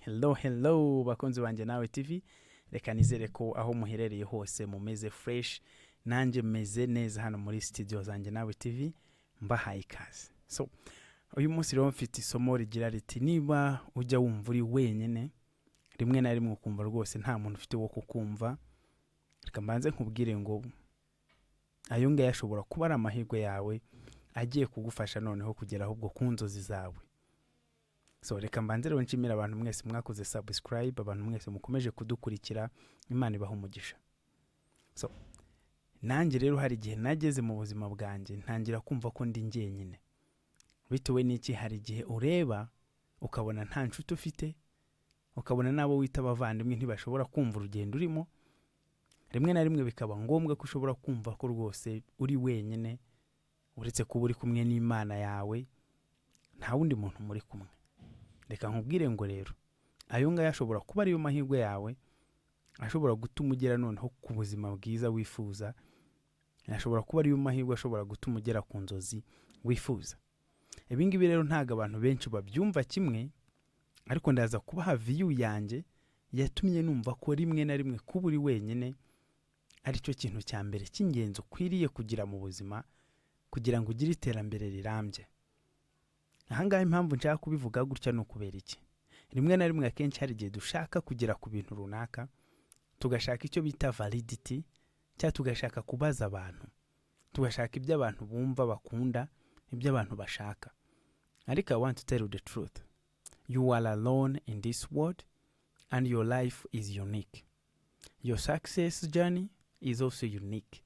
Hello, hello, bakunzi banjye nawe TV. Reka nizere ko aho muherereye hose mumeze fresh. Nanjye meze neza hano muri studio zanjye nawe TV, mbahaye ikaze. So uyu munsi rero mfite isomo rigira riti: niba ujya wumva uri wenyine, rimwe na rimwe ukumva rwose nta muntu ufite wo kukumva, reka mbanze nkubwire ngo ayo ngayo ashobora kuba ari amahirwe yawe agiye kugufasha noneho kugera ahubwo ku nzozi zawe. So reka mbanze rero nshimire abantu mwese mwakoze subscribe, abantu mwese mukomeje kudukurikira, Imana ibaha umugisha. So nanjye rero hari igihe nageze mu buzima bwanjye ntangira kumva ko ndi njyenyine. Bitewe n'iki? Hari igihe ureba ukabona nta nshuti ufite, ukabona n'abo wita abavandimwe ntibashobora kumva urugendo urimo. Rimwe na rimwe bikaba ngombwa ko ushobora kumva ko rwose uri wenyine, uretse kuba uri kumwe n'Imana yawe, nta wundi muntu muri kumwe. Reka nkubwire ngo rero ayo ngayo ashobora kuba ariyo mahirwe yawe ashobora gutuma ugera noneho ku buzima bwiza wifuza, ashobora kuba ariyo mahirwe ashobora gutuma ugera ku nzozi wifuza. Ibi ngibi rero ntabwo abantu benshi babyumva kimwe, ariko ndaza kubaha view yanjye yatumye numva ko rimwe na rimwe kuba uri wenyine aricyo kintu cya mbere cy'ingenzi ukwiriye kugira mu buzima kugira ngo ugire iterambere rirambye. Ahangaha impamvu nshaka kubivuga gutya ni ukubera iki? Rimwe na rimwe, akenshi hari igihe dushaka kugera ku bintu runaka, tugashaka icyo bita validity, cyangwa tugashaka kubaza abantu, tugashaka ibyo abantu bumva bakunda, ibyo abantu bashaka. Ariko I want to tell you the truth: you are alone in this world and your life is unique. Your success journey is also unique.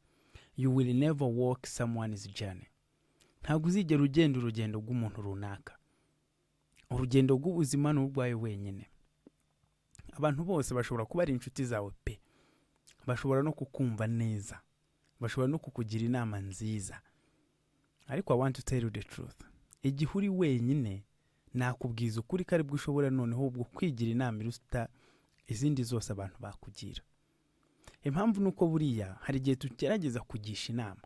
You will never walk someone's journey. Ntabwo uzigera ugenda urugendo rw'umuntu runaka. Urugendo rw'ubuzima ni urwawe wenyine. Abantu bose bashobora kuba ari inshuti zawe pe, bashobora no kukumva neza, bashobora no kukugira inama nziza, ariko I want to tell you the truth: igihe uri wenyine, nakubwiza ukuri ko aribwo ushobora noneho ubwo kwigira inama iruta izindi zose abantu bakugira. Impamvu ni uko buriya hari igihe tugerageza kugisha inama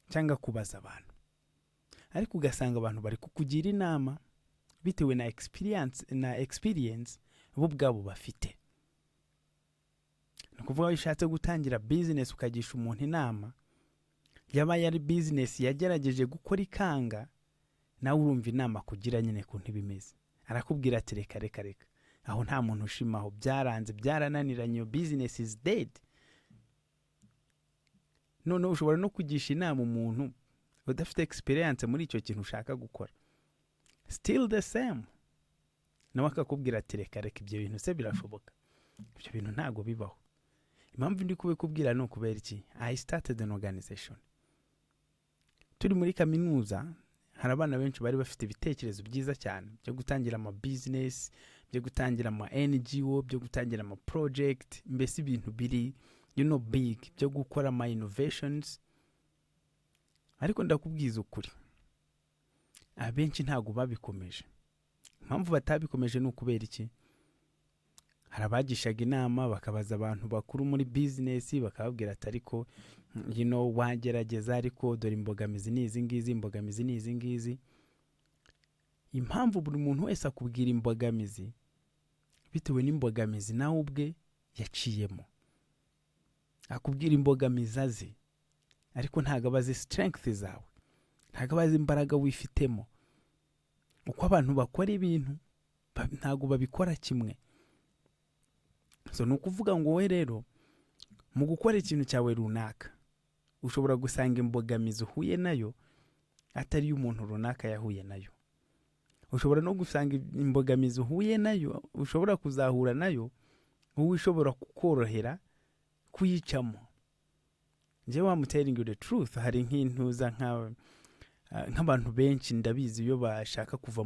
cyangwa kubaza abantu, ariko ugasanga abantu bari kukugira inama bitewe na experience bo ubwabo bafite. Ni ukuvuga, iyo ushatse gutangira business ukagisha umuntu inama, yaba yari business yagerageje gukora ikanga, nawe urumva inama kugira nyine ku imeze. Arakubwira ati: "Reka, reka, reka, aho nta muntu ushimaho, byaranze, byarananiranye, iyo business is dead." Noneho ushobora no kugisha inama umuntu udafite experience muri icyo kintu ushaka gukora, still the same, nawe akakubwira ati: "Reka, reka, ibyo bintu se birashoboka? Ibyo bintu ntabwo bibaho." Impamvu ndi kubikubwira ni ukubera iki? I started an organization turi muri kaminuza. Hari abana benshi bari bafite ibitekerezo byiza cyane byo gutangira ama business, byo gutangira ama NGO, byo gutangira ama project, mbese ibintu biri big, byo gukora ama innovations. Ariko ndakubwiza ukuri, abenshi ntabwo babikomeje. Impamvu batabikomeje ni ukubera iki? Hari abagishaga inama, bakabaza abantu bakuru muri business, bakababwira ati: "Ariko wagerageza, ariko dore imbogamizi ni izi ngizi, imbogamizi ni izi ngizi." Impamvu buri muntu wese akubwira imbogamizi bitewe n'imbogamizi nawe ubwe yaciyemo, akubwira imbogamizi azi, ariko ntabwo aba azi strength zawe, ntabwo aba azi imbaraga wifitemo. Uko abantu bakora ibintu ntabwo babikora kimwe. So ni ukuvuga ngo wowe rero mu gukora ikintu cyawe runaka, ushobora gusanga imbogamizi uhuye nayo atari umuntu runaka yahuye nayo. Ushobora no gusanga imbogamizi uhuye nayo, ushobora kuzahura nayo, wowe ishobora kukorohera kuyicamo. Njyewe I'm telling you the truth, hari nk'intuza nk'abantu benshi ndabizi, iyo bashaka kuva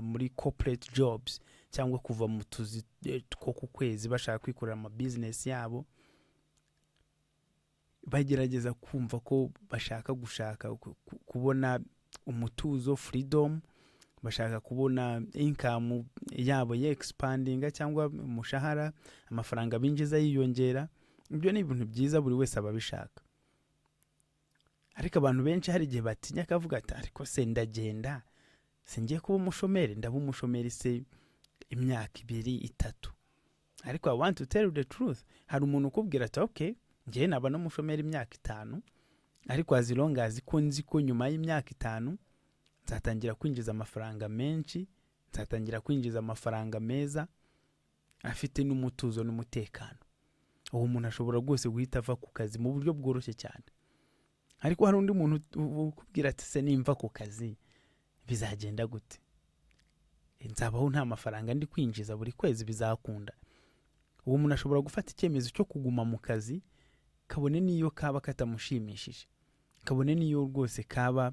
muri corporate jobs cyangwa kuva mu tuzi two ku kwezi, bashaka kwikorera ama business yabo, bagerageza kumva ko bashaka gushaka kubona umutuzo, freedom, bashaka kubona income yabo ye expandinga cyangwa umushahara, amafaranga binjiza yiyongera. Ibyo ni ibintu byiza, buri wese aba abishaka. Ariko abantu benshi hari igihe batinya, akavuga ati: "Ariko se ndagenda, singiye kuba umushomeri? Ndaba umushomeri se Imyaka 2, 3. Ariko I want to tell you the truth, hari umuntu ukubwira ati: "Okay, njyewe naba n'umushomeri imyaka 5, ariko as long as ko nzi ko nyuma y'imyaka 5 nzatangira kwinjiza amafaranga menshi, nzatangira kwinjiza amafaranga meza afite n'umutuzo n'umutekano." Uwo muntu ashobora rwose guhita ava ku kazi mu buryo bworoshye cyane. Ariko hari undi muntu ukubwira ati: "Se nimva ku kazi bizagenda gute? Nzabaho nta mafaranga ndi kwinjiza buri kwezi, bizakunda?" Uwo muntu ashobora gufata icyemezo cyo kuguma mu kazi, kabone n'iyo kaba katamushimishije, kabone n'iyo rwose kaba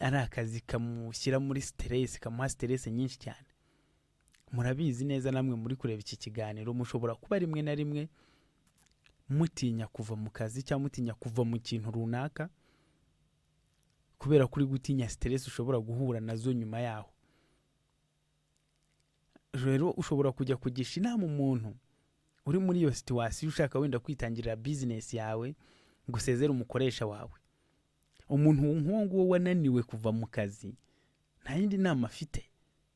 ari akazi kamushyira muri stress, kamuha stress nyinshi cyane. Murabizi neza namwe muri kureba iki kiganiro, mushobora kuba rimwe na rimwe mutinya kuva mu kazi cyangwa mutinya kuva mu kintu runaka kubera ko uri gutinya stress ushobora guhura nazo nyuma yaho. Rero ushobora kujya kugisha inama umuntu uri muri iyo situation, ushaka wenda kwitangirira business yawe ngo usezere umukoresha wawe. Umuntu nk'uwo nguwo wananiwe kuva mu kazi nta yindi nama afite.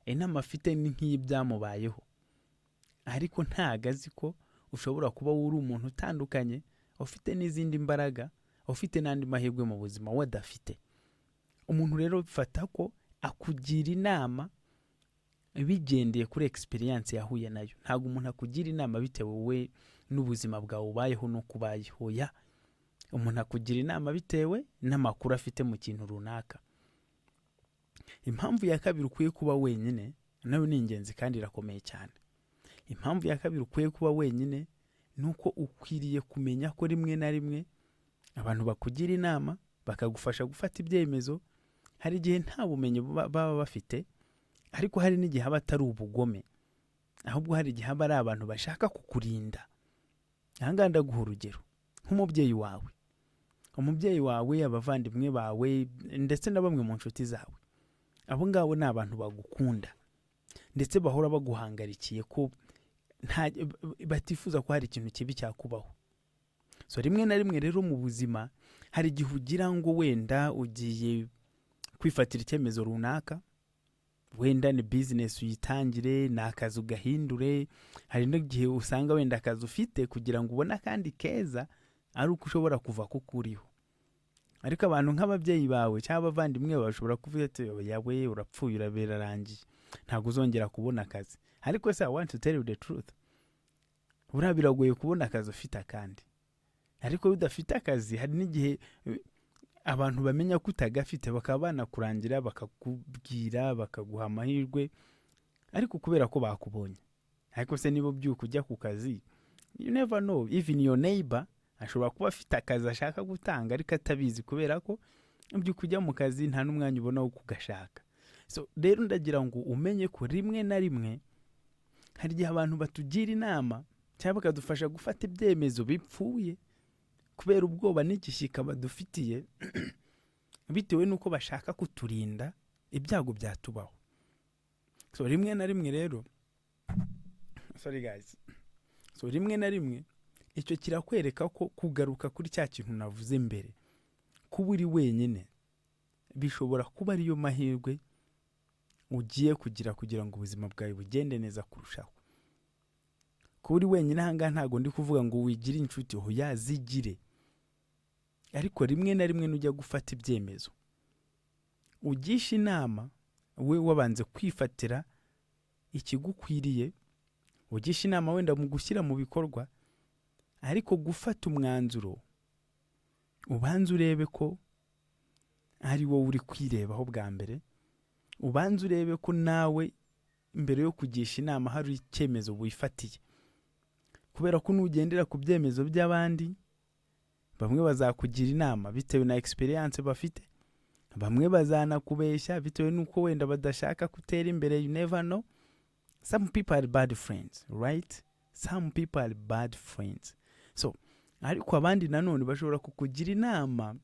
Inama afite ni nk'ibyamubayeho, ariko ntago azi ko ushobora kuba uri umuntu utandukanye, ufite n'izindi mbaraga, ufite n'andi mahirwe mu buzima we adafite. Umuntu rero fata ko akugira inama bigendeye kuri experience yahuye nayo. Ntabwo umuntu akugira inama bitewe we n'ubuzima bwawe ubayeho n'uko ubayeho. Ya, umuntu akugira inama bitewe n'amakuru afite mu kintu runaka. Impamvu ya kabiri ukwiye kuba wenyine nayo ni ingenzi kandi irakomeye cyane. Impamvu ya kabiri ukwiye kuba wenyine ni uko ukwiriye kumenya ko rimwe na rimwe abantu bakugira inama, bakagufasha gufata ibyemezo, hari igihe nta bumenyi baba bafite, ariko hari n'igihe aba atari ubugome, ahubwo hari igihe aba ari abantu bashaka kukurinda. Aha ngaha ndaguha urugero nk'umubyeyi wawe, umubyeyi wawe, abavandimwe bawe, ndetse na bamwe mu nshuti zawe. Abo ngabo ni abantu bagukunda ndetse bahora baguhangarikiye ko batifuza ko hari ikintu kibi cyakubaho. So rimwe na rimwe rero mu buzima hari igihe ugira ngo wenda ugiye kwifatira icyemezo runaka, wenda ni business uyitangire, ni akazi ugahindure. Hari n'igihe usanga wenda akazi ufite, kugira ngo ubone akandi keza ari uko ushobora kuva kuko uriho. Ariko abantu nk'ababyeyi bawe cyangwa abavandimwe bawe bashobora kuvuga ati: "Yawe urapfuye, birarangiye, ntabwo uzongera kubona akazi." Ariko se I want to tell you the truth, buriya biragoye kubona akazi ufite akandi. Ariko iyo udafite akazi, hari n'igihe abantu bamenya ko utagafite, bakaba banakurangira, bakakubwira, bakaguha amahirwe, ariko kubera ko bakubonye. Ariko se niba ubyuka ujya ku kazi, you never know, even your neighbor ashobora kuba afite akazi ashaka gutanga ariko atabizi, kubera ko ubyuka ujya mu kazi, nta n'umwanya ubona wo kugashaka. So rero ndagira ngo umenye ko rimwe na rimwe hari igihe abantu batugira inama cyangwa bakadufasha gufata ibyemezo bipfuye kubera ubwoba n'igishyika badufitiye, bitewe n'uko bashaka kuturinda ibyago byatubaho. So rimwe na rimwe rero, sorry guys, so rimwe na rimwe icyo kirakwereka ko, kugaruka kuri cya kintu navuze mbere, kuba uri wenyine bishobora kuba ariyo mahirwe ugiye kugira kugira ngo ubuzima bwawe bugende neza kurushaho. Kuba uri wenyine, ahangaha ntabwo ndi kuvuga ngo wigire inshuti, oya, zigire. Ariko rimwe na rimwe nujya gufata ibyemezo, ugisha inama we wabanze kwifatira ikigukwiriye, ugisha inama wenda mu gushyira mu bikorwa, ariko gufata umwanzuro ubanze urebe ko ari wowe uri kwirebaho bwa mbere, ubanze urebe ko nawe mbere yo kugisha inama hari icyemezo wifatiye. Kubera ko nugendera ku byemezo by'abandi, bamwe bazakugira inama bitewe na experience bafite, bamwe bazanakubeshya bitewe n'uko wenda badashaka gutera imbere. You never know, some people are bad friends, right? Some people are bad friends. So ariko abandi nanone bashobora kukugira inama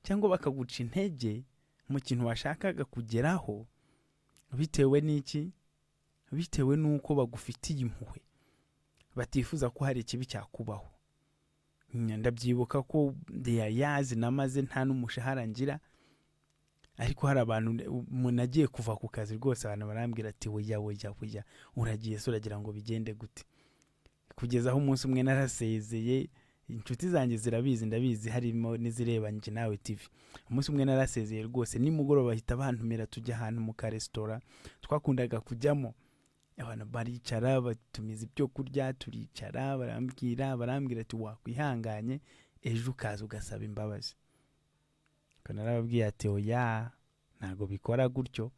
cyangwa bakaguca intege mu kintu washakaga kugeraho. Bitewe n'iki? Bitewe n'uko bagufitiye impuhwe, batifuza ko hari ikibi cyakubaho. Ndabyibuka ko yazi namaze nta n'umushahara ngira. Ariko hari abantu, umuntu agiye kuva ku kazi rwose, abantu barambwira ati: "Oya, oya, oya, uragiye se uragira ngo bigende gute?" Kugeza aho umunsi umwe narasezeye. Inshuti zanjye zirabizi, ndabizi harimo n'izireba Njye Nawe TV. Umunsi umwe narasezeye rwose, nimugoroba bahita bantumira, tujya ahantu mu karesitora twakundaga kujyamo. Abantu baricara, batumiza ibyo kurya, turicara, barambwira ati: "Wakwihanganye ejo ukaza ugasaba imbabazi?" Ubwo narababwiye ati: "Oya, ntabwo bikora gutyo,"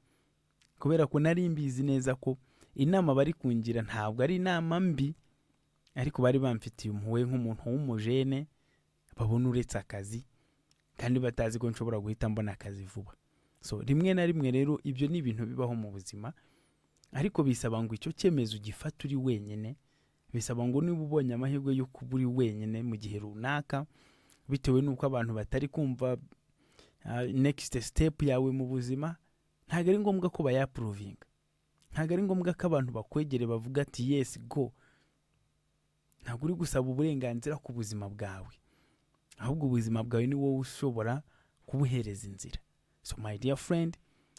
kubera ko nari mbizi neza ko inama bari kungira ntabwo ari inama mbi, ariko bari bamfitiye impuhwe nk'umuntu w'umujene babona uretse akazi, kandi batazi ko nshobora guhita mbona akazi vuba. So rimwe na rimwe rero ibyo ni ibintu bibaho mu buzima, ariko bisaba ngo icyo cyemezo ugifate uri wenyine. Bisaba ngo niba ubonye amahirwe yo kuba uri wenyine mu gihe runaka, bitewe n'uko abantu batari kumva next step yawe mu buzima, ntabwo ari ngombwa ko bayapprovinga, ntabwo ari ngombwa ko abantu bakwegere bavuga ati: "Yes, go." Ntabwo uri gusaba uburenganzira ku buzima bwawe, ahubwo ubuzima bwawe ni wowe ushobora kubuhereza inzira. So my dear friend,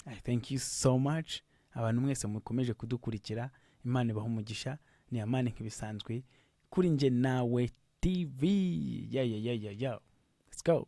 I thank you so much. Abantu mwese mukomeje kudukurikira, Imana ibaha umugisha. Ni Amani nk'ibisanzwe kuri Njye Nawe TV. Yeah, yeah, yeah, yeah, yeah. Let's go.